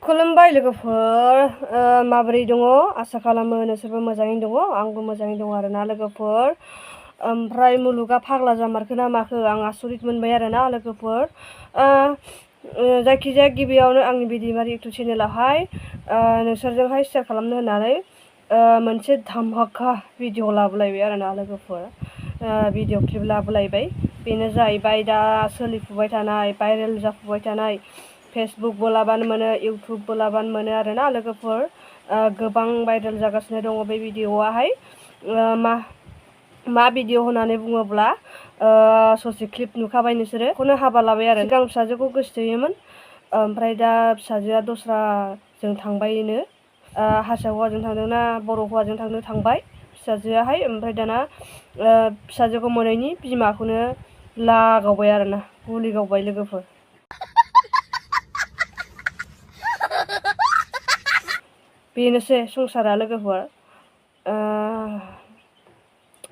खुलुमबाय लोगोफोर माबोरै दङ आसा खालामो नोंसोरबो मोजाङैनो दङ आंबो मोजाङैनो दङ आरोना लोगोफोर ओमफ्राय मुलुगा फाग्ला जामारखो ना माखो आं आसरित मोनबाय आरोना लोगोफोर जायखिजाया गिबियावनो आंनि बिदिमारि इउटुब चेनेलावहाय नोंसोरजोंहाय शेयार खालामनो होननानै मोनसे धामाका भिडिअ लाबोलायबाय आरोना लोगोफोर भिडिअ क्लिप लाबोलायबाय बेनो जाहैबाय दा सोलिफुबाय थानाय भाइरेल जाफुबाय थानाय फेसबुक बोलाबानो मोनो इउटुब बोलाबानो मोनो आरोना लोगोफोर गोबां भाइरेल जागासिनो दङ बे भिडिअआहाय मा भिडिअ होननानै बुङोब्ला ससे क्लिप नुखाबाय नोंसोरो खौनो हाबा लाबाय आरो सिगां फिसाजोखौ गोसोथोयोमोन ओमफ्राय दा फिसाजोआ दस्राजों थांबायनो हारसा हौवाजों थांदोंना बर' हौवाजों थांबाय फिसाजोआहाय ओमफ्राय दाना फिसाजोखौ मोनैनि बिमाखौनो लागावबाय आरोना गुलि गावबाय लोगोफोर बेनोसै संसारा लोगोफोर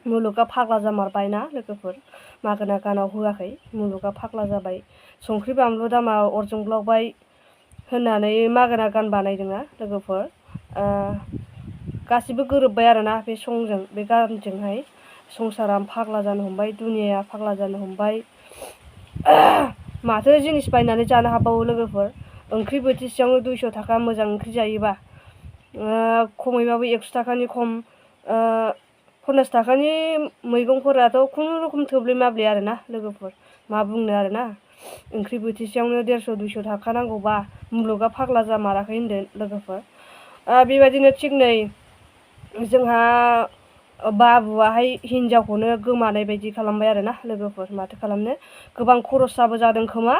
मुलुगा फाग्ला जामारबायना लोगोफोर मागोना गानाव होआखै मुलुगा फाग्ला जाबाय संख्रि बानलु दामा अर जोंब्लावबाय होननानै मागोना गान बानायदोंना लोगोफोर गासिबो गोरोबबाय आरोना बे संजों बे गानजोंहाय संसारा फाग्ला जानो हमबाय दुनियाया फाग्ला जानो हमबाय माथो जिनिस बायनानै जानो हाबावो लोगोफोर ओंख्रि बोथिसेयावनो 200 थाखा मोजां ओंख्रि जायोबा खमैबाबो 100 थाखानि खम 50 थाखानि मैगंफोराथ' खुनुरुखुम थोब्ले माब्ले आरोना लोगोफोर मा बुंनो आरोना ओंख्रि बोथिसेयावनो 150-200 थाखा नांगौबा मुलुगा फाग्ला जामाराखै होनदो लोगोफोर बेबायदिनो थिग नै जोंहा बाबुआहाय हिनजावखौनो गोमानाय बायदि खालामबाय आरोना लोगोफोर माथो खालामनो गोबां खरसाबो जादों खोमा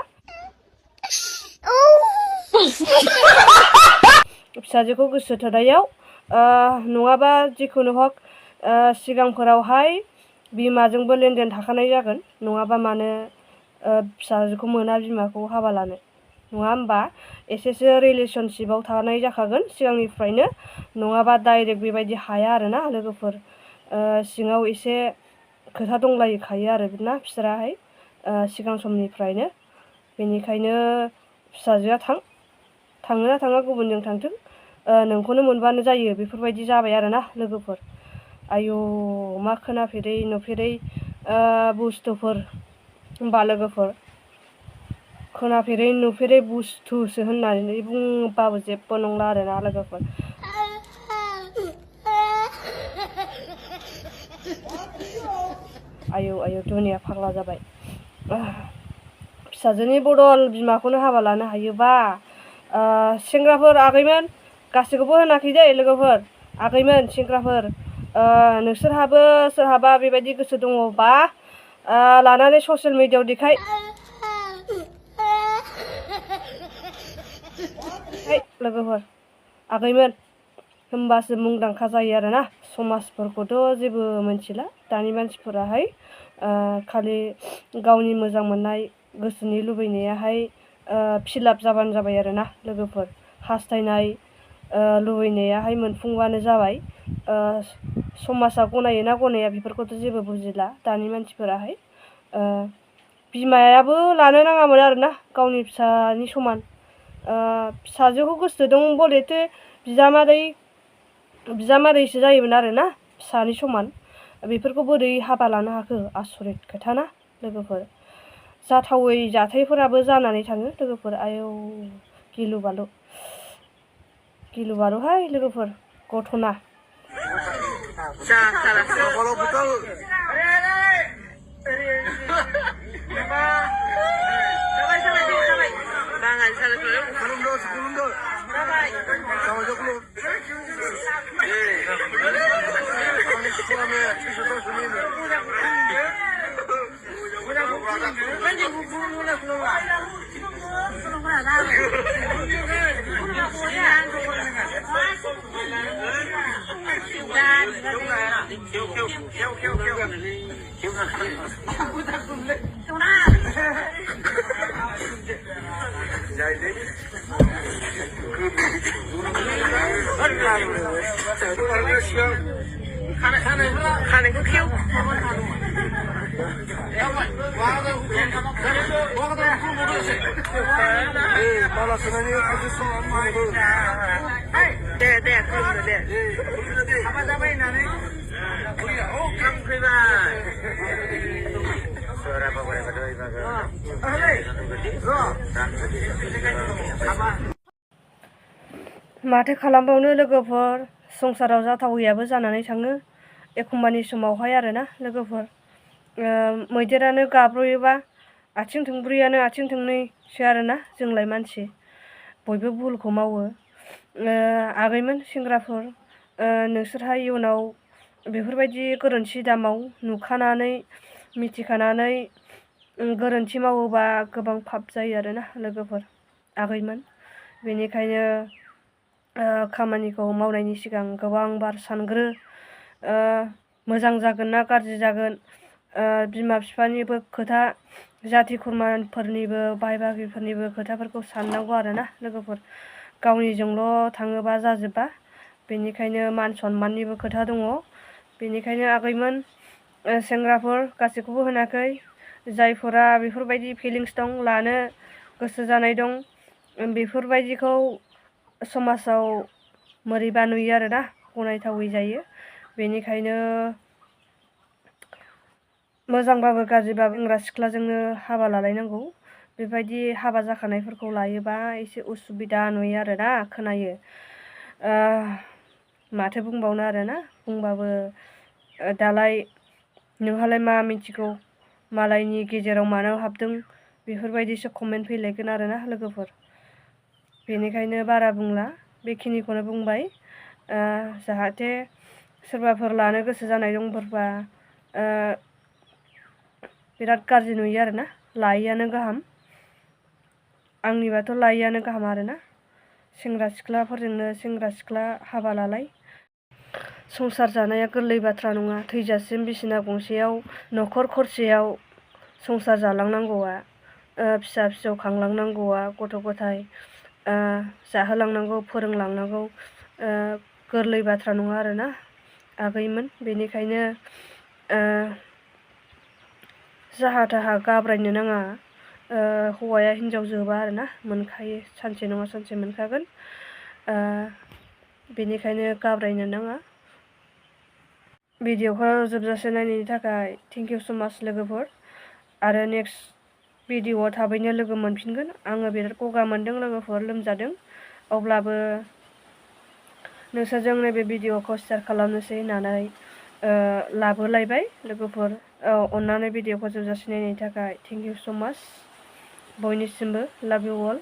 फिसाजोखौ गोसो थोनायाव नङाबा जिखुनु हक सिगांफोरावहाय बिमाजोंबो लेनदेन थाखानाय जागोन नङाबा मानो फिसाजोखौ मोना बिमाखौ हाबा लानो नङा होमबा एसेसो रिलेशनशिपआव थानाय जाखागोन सिगांनिफ्रायनो नङाबा डाइरेक्ट बेबायदि हाया आरोना लोगोफोर सिङाव एसे खोथा दंलायखायो आरो ना बिसोराहाय सिगां समनिफ्रायनो बेनिखायनो फिसाजोआ थाङोना थाङा गुबुनजों थांथों नोंखौनो मोनबानो जायो बेफोरबायदि जाबाय आरोना लोगोफोर आयौ मा खोनाफेरै नुफेरै बुस्थुफोर होमबा लोगोफोर खोनाफेरै नुफेरै बुस्थुसो होननानै बुंबाबो जेबो नंला आरोना लोगोफोर आयौ दुनिया फाग्ला जाबाय फिसाजोनि बदल बिमाखौनो हाबा लानो हायोबा सेंग्राफोर आगैमोन गासैखौबो होनाखै दे लोगोफोर आगैमोन सेंग्राफोर नोंसोरहाबो सोरहाबा बेबायदि गोसो दङबा लानानै ससियेल मिडियाआव देखाय लोगोफोर आगैमोन होमबासो मुंदांखा जायो आरोना समाजफोरखौथ' जेबो मिथिला दानि मानसिफोराहाय खालि गावनि मोजां मोननाय गोसोनि लुबैनायाहाय फिलाप जाबानो जाबाय आरोना लोगोफोर हास्थायनाय लुबैनायाहाय मोनफुंबानो जाबाय समाजा गनायो ना गनाया बेफोरखौथ' जेबो बुजिला दानि मानसिफोराहाय बिमायाबो लानो नाङामोन आरोना गावनि फिसानि समान फिसाजोखौ गोसोथोदों बलेथो बिजामादैसो जायोमोन आरोना फिसानि समान बेफोरखौ बोरै हाबा लानो हाखो आसरित खोथा ना लोगोफोर जाथावै जाथायफोराबो जानानै थाङो लोगोफोर आयौ गिलु बालुहाय लोगोफोर घटना माथो खालामबावनो लोगोफोर संसाराव जाथावैयाबो जानानै थाङो एखमबानि समावहाय आरोना लोगोफोर मैदेरानो गाब्र'योबा आथिं थोंब्रैयानो आथिं थोंनैसो आरोना जोंलाय मानसि बयबो भुलखौ मावो आगैमोन सेंग्राफोर नोंसोरहा इयुनाव बेफोरबायदि गोरोन्थि दामाव नुखानानै मिथिखानानै गोरोन्थि मावोबा गोबां पाप जायो आरोना लोगोफोर आगैमोन बेनिखायनो खामानिखौ मावनायनि सिगां गोबां बार सानग्रो मोजां जागोन ना गाज्रि जागोन बिमा बिफानिबो खोथा जाथि खुरमाफोरनिबो बाय बाहागिफोरनिबो खोथाफोरखौ साननांगौ आरोना लोगोफोर गावनिजोंल' थाङोबा जाजोबा बेनिखायनो मान सनमाननिबो खोथा दङ बेनिखायनो आगैमोन सेंग्राफोर गासैखौबो होनाखै जायफोरा बेफोरबायदि फिलिंस दं लानो गोसो जानाय दं बेफोरबायदिखौ समाजाव मोरैबा नुयो आरोना गनायथावै जायो बेनिखायनो मोजांबाबो गाज्रिबाबो सेंग्रा सिख्लाजोंनो हाबा लालायनांगौ बेबायदि हाबा जाखानायफोरखौ लायोबा एसे उसुबिदा नुयो आरोना खोनायो माथो बुंबावनो आरोना बुंबाबो दालाय नोंहालाय मा मिथिगौ मालायनि गेजेराव मानो हाबदों बेफोरबायदिसो कमेन्ट फैलायगोन आरोना लोगोफोर बेनिखायनो बारा बुंला बेखिनिखौनो बुंबाय जाहाथे सोरबाफोर लानो गोसो जानाय दंफोरबा बिराद गाज्रि नुयो आरोना लायैयानो गाहाम आंनिबाथ' लायैयानो गाहाम आरोना सेंग्रा सिख्लाफोरजोंनो सेंग्रा सिख्ला हाबा लालाय संसार जानाया गोरलै बाथ्रा नङा थैजासिम बिसिना गंसेयाव न'खर खरसेयाव संसार जालांनांगौआ फिसा फिसौ खांलांनांगौआ गथ' गथाय जाहोलांनांगौ फोरोंलांनांगौ गोरलै बाथ्रा नङा आरोना आगैमोन बेनिखायनो जाहा थाहा गाब्रायनो नाङा हौवाया हिन्जाव जोबा आरोना मोनखायो सानसे नङा सानसे मोनखागोन बेनिखायनो गाब्रायनो नाङा भिडिअखौ जोबजासे नायनायनि थाखाय थेंक इउ स' माच लोगोफोर आरो नेक्स्ट भिडिअआव थाबैनो लोगो मोनफिनगोन आङो बिराद गगा मोनदों लोगोफोर लोमजादों अब्लाबो नोंसोरजों नैबे भिडिअखौ शेयार खालामनोसै होननानै लाबोलायबाय लोगोफोर अननानै भिडिअखौ जोबजासे नायनायनि थाखाय थेंक इउ स' माच बयनिसिमबो लाभ इउ अल